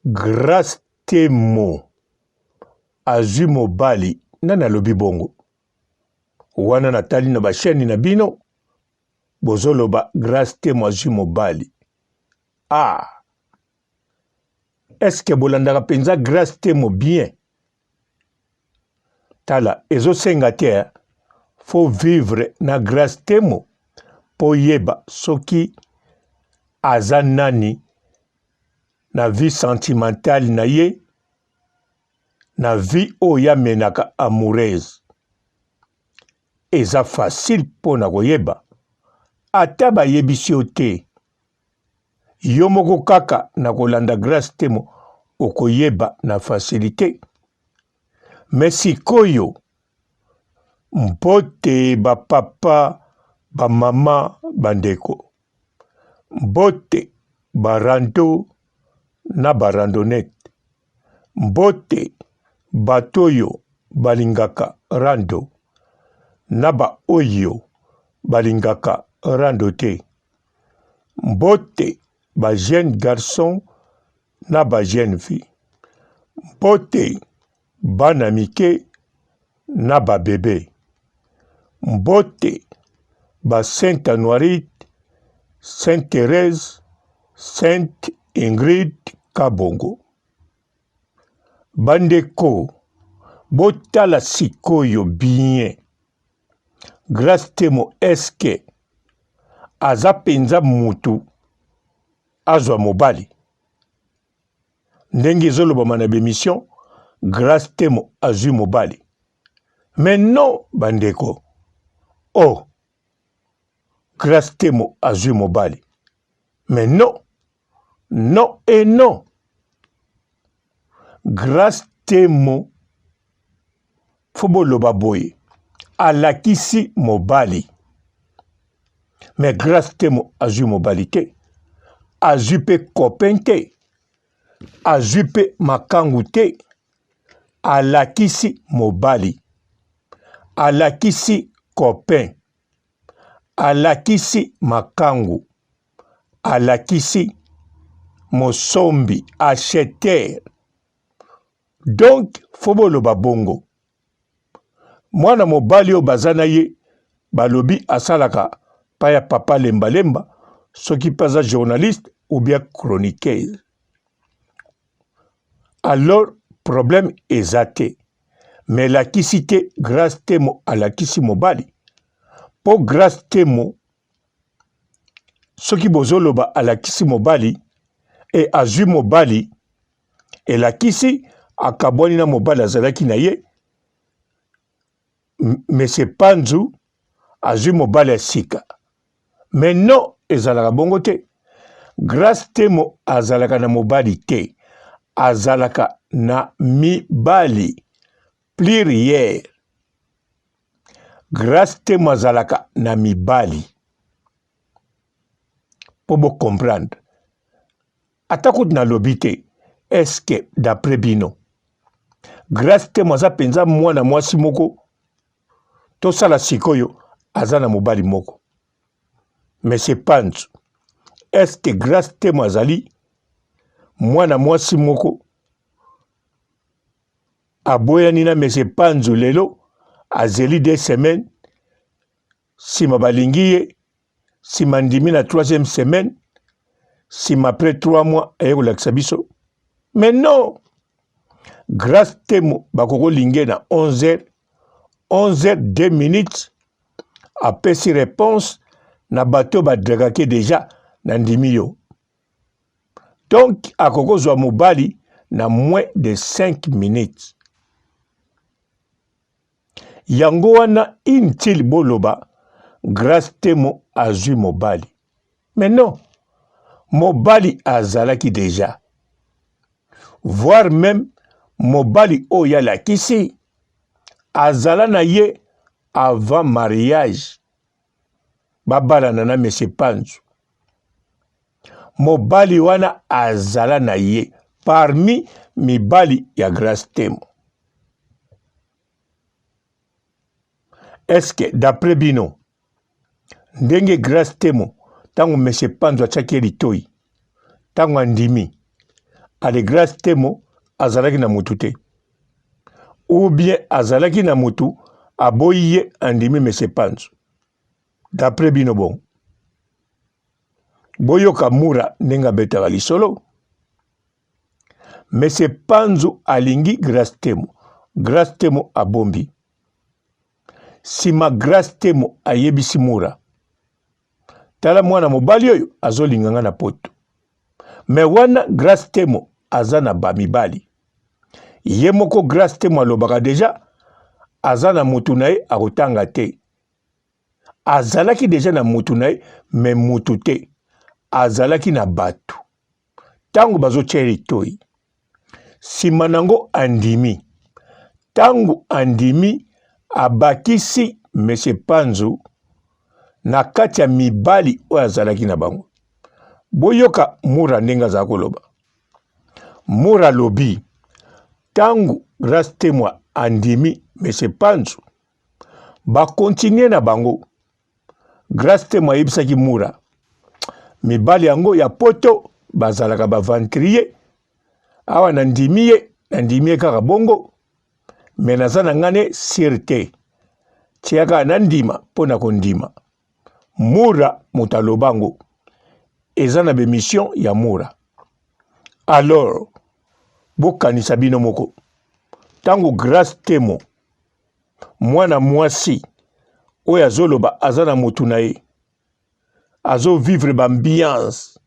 Grace Temo azui mobali nani alobi bongo? Wana natali na ba chaine na bino bozoloba Grace Temo azui mobali ah est-ce que bolandaka penza Grace Temo bien? Tala ezosenga te hein? Faut vivre na Grace Temo po yeba soki aza nani na vie sentimentale na ye na vie oyo ye amenaka amoureuse eza facile mpo na koyeba ata bayebisi yo te yo moko kaka na kolanda Grace Temo okoyeba na facilite mais sikoyo mbote ba papa ba mama ba ndeko Mbote ba rando na ba randonnette. Mbote bato oyo balingaka rando na ba oyo balingaka rando te. Mbote ba jeunes garçons na ba jeunes filles. Mbote bana mike na ba bebe. Mbote ba Sainte Anuarite, Sainte Therèse, Sainte Ingrid Kabongo. Bandeko, botala sikoyo bien. Grace Temo eske aza penza mutu azwa mobali? Ndenge ezolobama na b'emission Grace Temo azui mobali mais non bandeko oh Grace Temo azui mobali mais non non et non Grace Temo fo boloba boye alakisi mobali mais Grace Temo azui mobali te azui pe copain te azui pe makangu te alakisi mobali alakisi copain alakisi makangu alakisi mosombi acheteur Donc faut boloba bongo. Mwana mobali oyo baza na ye balobi asalaka pa ya papa lemba lemba soki pe aza journaliste ou bien chroniqueuse. Alors problème eza te. Mais elakisi te Grace Temo alakisi mobali. Po Grace Temo soki bozoloba alakisi mobali e azwi mobali elakisi akabwani na mobali azalaki na ye monsieur Panzu azwi mobali ya sika mais non ezalaka bongo te Grace Temo azalaka na mobali te azalaka na mibali pluriel Grace Temo azalaka na mibali po bo comprendre ata kutu nalobi te est-ce que d'après bino Grace Temo aza mpenza mwana mwasi moko tosala sikoyo aza na mobali moko Monsieur Panzu est-ce que Grace Temo azali mwana mwasi moko aboyani na Monsieur Panzu lelo azeli deux semaines sima balingi ye sima ndimi na troisième semaine sima après trois mois aye kolakisa biso mais non Grace Temo bakokolinge na 11 heures 11 heures 2 minutes apesi réponse na bato badragaki deja na ndimi yo donc akokozwa mobali na moins de 5 minutes Yango wana inutile boloba Grace Temo azui mobali mais non mobali azalaki dejà voir meme mobali oyo alakisi azala na ye avant mariage babalana na monsieur Panzu mobali wana azala na ye parmi mibali ya Grace Temo Est-ce que d'après bino ndenge Grace Temo ntango monsieur Panzu atiaki ye litoyi ntango andimi Ale Grace Temo azalaki na mutu te ou bien azalaki na mutu aboyi ye andimi monsieur Panzu d'après bino bongo boyoka Mura ndenge abetaka lisolo monsieur Panzu alingi Grace Temo Grace Temo abombi sima Grace Temo ayebisi Mura tala mwana mobali oyo azolinga nga na poto me wana Grace Temo aza na ba mibali ye moko Grace Temo alobaka deja aza na mutu na ye akotanga te azalaki deja na mutu na ye me mutu te azalaki na bato ntango bazotya ye litoi nsima nango andimi ntango andimi abakisi monsieur Panzu na kati ya mibali oyo azalaki na bango boyoka Mura ndenge azala koloba Mura alobi ntango Grace Temwa andimi monsieur Panzu bakontinue na bango Grace Temo ayebisaki Mura mibali yango ya poto bazalaka baventurier awa nandimi ye nandimi ye kaka bongo me naza na ngai ne sire te tia kaka nandima mpo na kondima Mura moto aloba yango eza na bemission ya Mura alors bokanisa bino moko ntango Grace Temo mwana mwasi oyo azoloba aza na motu na ye azo vivre ba ambiance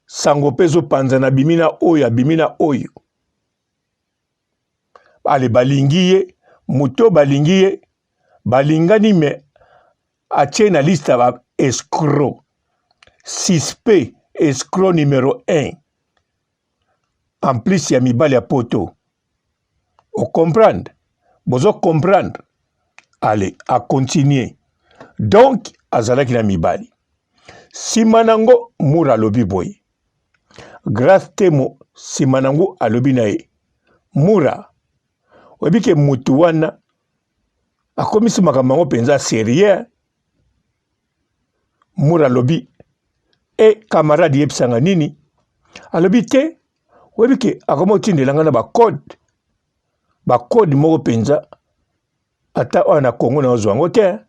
sango mpe ezopanzana abimi na oyo abimi na oyo ale balingi ye moto balingi ye balingani me atie na liste ya ba escroc suspect escroc numero 1 en plus ya mibali ya poto o comprendre bozo comprendre ale a continuer donc azalaki na mibali nsima nango mura alobi boye grace temo nsima nango alobi na ye mura oyebi ke mutu wana akomisi makambo yango mpenza serieux Mura alobi e camarade yebisa nga nini alobi te oyebi ke akoma otindela nga na bacode bacode moko mpenza ata oyo na Congo na ozwa yango te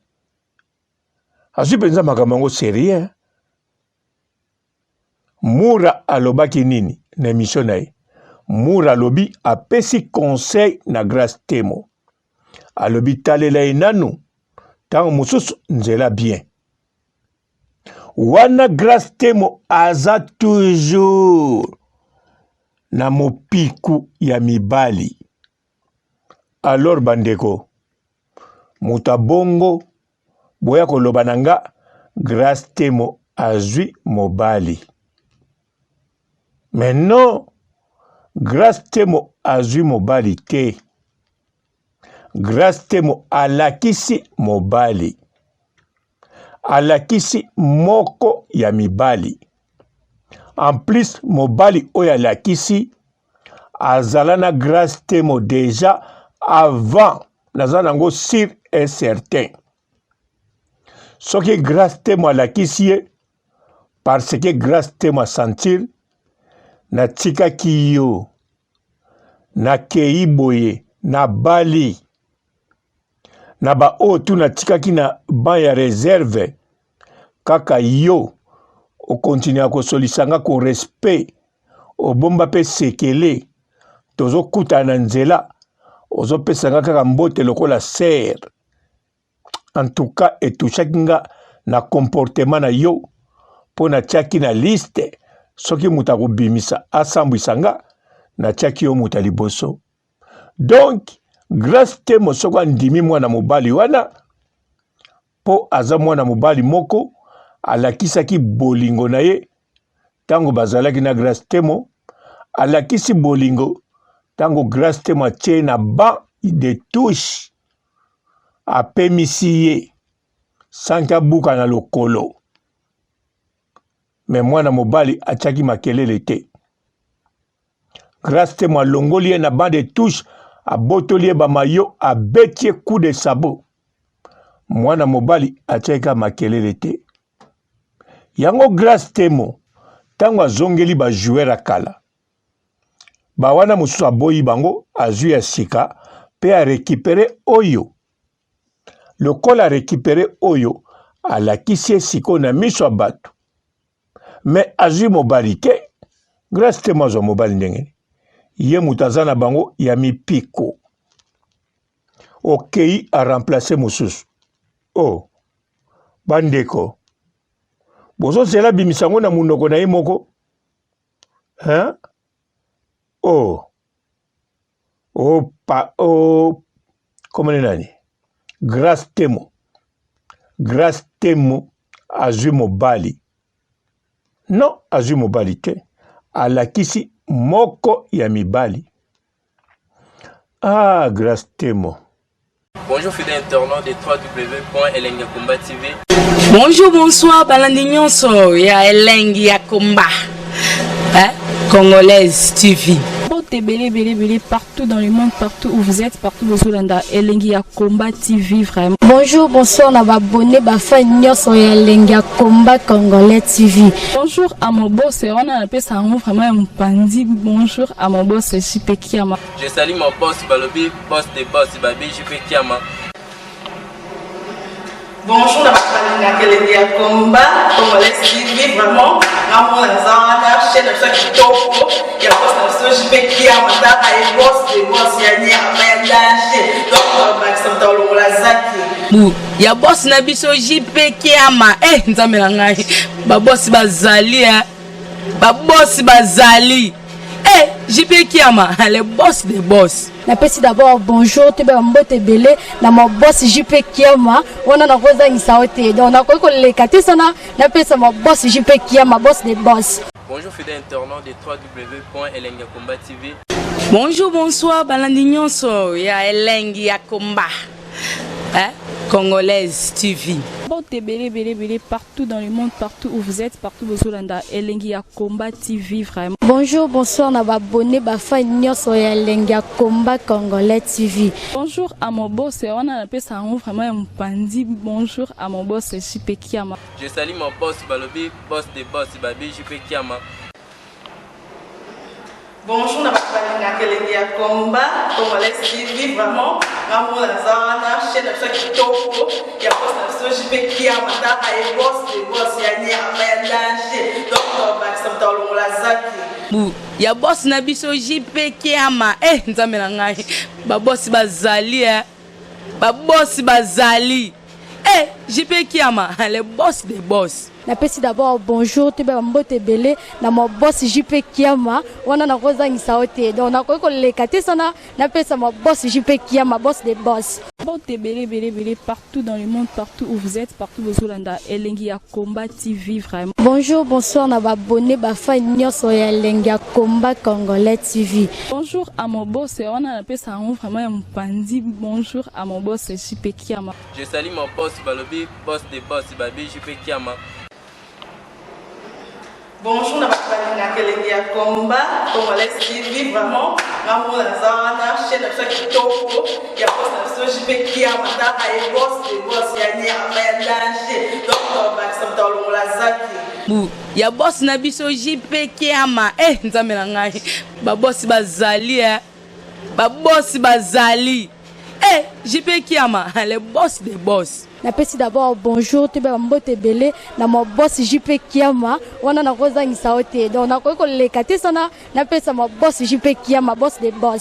azwi mpenza makambo yango serieux Mura alobaki nini na emission na ye Mura alobi apesi conseil na Grace Temo alobi talela ye nanu ntango mosusu nzela bien wana Grace Temo aza toujours na mopiku ya mibali alors bandeko moto abongo boya koloba na nga Grace Temo azwi mobali mais non Grace Temo azwi mobali te Grace Temo alakisi mobali alakisi moko ya mibali en plus mobali oyo alakisi azala na Grace Temo deja avant naza nango sur et certain soki Grace Temo alakisi ye parce que Grace Temo asentir natikaki yo nakei boye nabali na baoyo tu natikaki na ban ya reserve kaka yo okontinua kosolisa nga ko respect obomba mpe sekele tozokutana na nzela ozopesa nga kaka mbote lokola ser en tout cas etouchaki nga na comportement na yo mpo natiaki na liste soki moto akobimisa asambwisa nga natiaki yo moto ya liboso donc Grace Temo soki andimi mwana mobali wana mpo aza mwana mobali moko alakisaki bolingo na ye ntango bazalaki na Grace Temo alakisi bolingo ntango Grace Temo atie na banc de touche apemisi ye sanki abuka na lokolo me mwana mobali atiaki makelele te Grace Temo alongoli ye na banc de touche abotoli ye bamayo abeti ye coup de sabot mwana mobali atiaki kaka makelele te yango Grace Temo. Ntango azongeli ba joueur ya kala, ba wana mosusu aboyi bango, azwi ya sika mpe a recuperer oyo. Lokola a recuperer oyo, alakisi ye sikoyo na miso ya bato. Mais azwi mobali te. Grace Temo azwa mobali ndenge nini? Ye moto aza na bango ya mipiko. Okei a remplacer mosusu. Oh, bandeko, bozozela abimisa yango na monoko na ye moko? Hein? Oh. Oh, pa, oh. Komone nani? Grace Temo. Grace Temo azwi mobali. Non, azwi mobali te. Alakisi moko ya mibali. Ah, Grace Temo. Bonjour fidèles internautes de www.elengiyakomba TV. Bonjour, bonsoir, balandi nyonso ya Elengi ya Komba. Hein? Congolaise TV. Mbote ebele ebele ebele partout dans le monde, partout où vous êtes, partout bozolanda Elengi ya Combat TV vraiment. Bonjour, bonsoir na ba abonné ba fan nyonso ya Elengi ya Combat Congolais TV. Bonjour à mon boss, wana napesa yango vraiment ya mopanzi. Bonjour à mon boss JP Kiama. Je salue mon boss balobi boss de boss babi JP Kiama. Bonjour na bato balingaka elengi ya combat congolais TV vraiment ngamona naza wana chaîne na biso ya kitoko ya boss na biso JP Kiama tala ye boss de boss ya nyama ya danger donc bakisa moto alongola zaki bu ya boss na biso JP Kiama eh nzambe na ngai ba boss bazali eh ba boss bazali eh JP Kiama le boss de boss. Napesi d'abord bonjour toyeba mbote ebele na ma boss JP Kiama wana nakozangisa yo te donc nakoki koleka te sana napesa ma boss JP Kiama boss de boss. Bonjour fidèles internautes de www.elengiyakomba TV. Bonjour, bonsoir, balandi nyonso ya Elengi ya Komba. Hein? Congolaise TV. Mbote ebele ebele ebele partout dans le monde, partout où vous êtes, partout bozolanda Elengi ya Combat TV vraiment. Bonjour, bonsoir na ba abonné ba fan nyonso ya Elengi ya Combat Congolais TV. Bonjour à mon boss, wana napesa yango vraiment ya mopanzi. Bonjour à mon boss JP Kiama. Je salue mon boss balobi boss de boss babi JP Kiama. Bonjour na bato balingaka elengi ya combat congolais TV vraiment ngamona naza wana chaîne na biso ya kitoko ya boss na biso JP Kiama tala ye boss de boss ya nyama ya danger donc bakisa moto alongola zaki bu ya boss na biso JP Kiama eh nzambe na ngai ba boss bazali eh ba boss bazali eh JP Kiama le boss de boss. Napesi d'abord bonjour toyeba mbote ebele na ma boss JP Kiama wana nakozangisa yo te donc nakoki koleka te sana napesa ma boss JP Kiama boss de boss. Mbote ebele ebele ebele partout dans le monde, partout où vous êtes, partout bozolanda Elengi ya Combat TV vraiment. Bonjour, bonsoir na ba abonné ba fan nyonso ya Elengi ya Combat Congolais TV. Bonjour à mon boss, wana napesa yango vraiment ya mopanzi. Bonjour à mon boss JP Kiama. Je salue mon boss balobi boss de boss babi JP Kiama. Bonjour na bato balingaka elengi ya combat congolais TV vraiment ngamona naza wana chaîne na biso ya kitoko ya boss na biso JP Kiama tala ye boss de boss ya nyama ya danger donc bakisa moto alongola zaki bu ya boss na biso JP Kiama eh nzambe na ngai ba boss bazali eh ba boss bazali eh JP Kiama le boss de boss. Napesi d'abord bonjour toyeba mbote ebele na ma boss JP Kiama wana nakozangisa yo te donc nakoki koleka te sana napesa ma boss JP Kiama boss de boss.